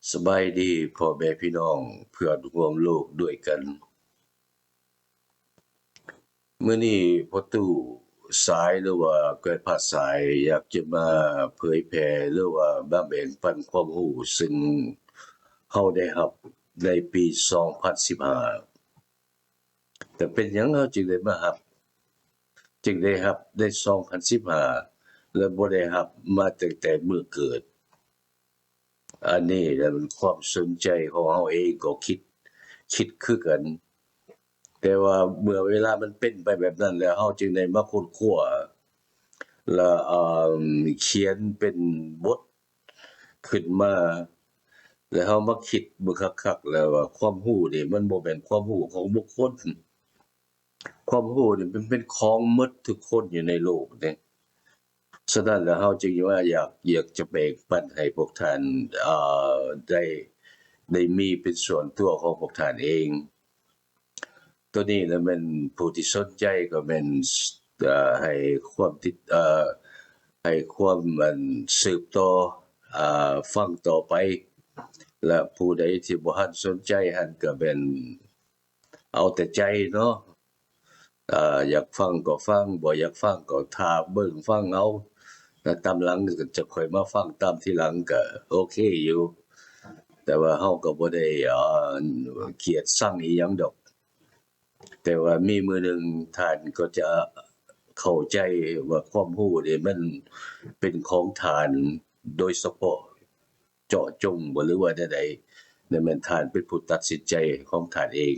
ສະບາຍດີພໍ່ແມ່ພີ່ນ້ອງເພື່ອນຮ່ວມໂລກດ້ວຍກັນ. ມື້ນີ້ພໍ່ຕູ້ສາຍ ຫຼືວ່າແກນພາສາຍ ຢາກຈະມາເຜີຍແຜ່ ຫຼືວ່າມາແບ່ງປັນຄວາມຮູ້ ຊຶ່ງເຮົາໄດ້ຮັບໃນປີສອງພັນສິບຫ້າ. ແຕ່ເປັນຫຍັງເຮົາຈຶ່ງໄດ້ມາຮັບ ຈຶ່ງໄດ້ຮັບໃນສອງພັນສິບຫ້າ ແລະ ບໍ່ໄດ້ຮັບມາຕັ້ງແຕ່ມື້ເກີດ? ອັນນີ້ແຫຼະມັນຄວາມສົນໃຈຂອງເຮົາເອງກໍຄິດ ຄິດຄືກັນ. ແຕ່ວ່າເມື່ອເວລາມັນເປັນໄປແບບນັ້ນແລ້ວ ເຮົາຈຶ່ງໄດ້ມາຄົ້ນຄວ້າ ແລະ ເອີ່ມ ຂຽນເປັນບົດຂຶ້ນມາ ແລະ ເຮົາມາຄິດເບິ່ງຄັກໆ ແລ້ວວ່າຄວາມຮູ້ນີ້ມັນບໍ່ແມ່ນຄວາມຮູ້ຂອງບຸກຄົນ. ຄວາມຮູ້ນີ້ມັນເປັນຂອງໝົດທຸກຄົນຢູ່ໃນໂລກນີ້. ສະນັ້ນແລ້ວເຮົາຈຶ່ງວ່າຢາກ ຢາກຈະແບ່ງປັນໃຫ້ພວກທ່ານ ເອີ່ ໄດ້ ໄດ້ມີເປັນສ່ວນຕົວຂອງພວກທ່ານເອງ. ໂຕນີ້ລະແມ່ນຜູ້ທີ່ສົນໃຈກໍແມ່ນ ເອີ່ ໃຫ້ຄວາມຕິດ ເອີ່ ໃຫ້ຄວາມ ອັນ ສືບຕໍ່ ອາ ຟັງຕໍ່ໄປ ແລະ ຜູ້ໃດທີ່ບໍ່ທັນສົນໃຈຫັ້ນກໍແມ່ນ ເອົາແຕ່ໃຈເນາະ ອາ ຢາກຟັງກໍຟັງ ບໍ່ຢາກຟັງກໍຖ້າເບິ່ງຟັງເອົາ ແລ້ວຕາມຫຼັງກໍຈະຄ່ອຍມາຟັງຕາມທີຫຼັງ ກໍໂອເຄຢູ່. ແຕ່ວ່າເຮົາກໍບໍ່ໄດ້ ອາ ກຽດຊັງອີ່ຫຍັງດອກ ແຕ່ວ່າມີມື້ໜຶ່ງທ່ານກໍຈະເຂົ້າໃຈວ່າຄວາມຮູ້ນີ້ມັນເປັນຂອງທ່ານໂດຍສະເພາະ ເຈາະຈົງບໍ່ ຫຼືວ່າແນວໃດ ນັ້ນແມ່ນທ່ານເປັນຜູ້ຕັດສິນໃຈຂອງທ່ານເອງ.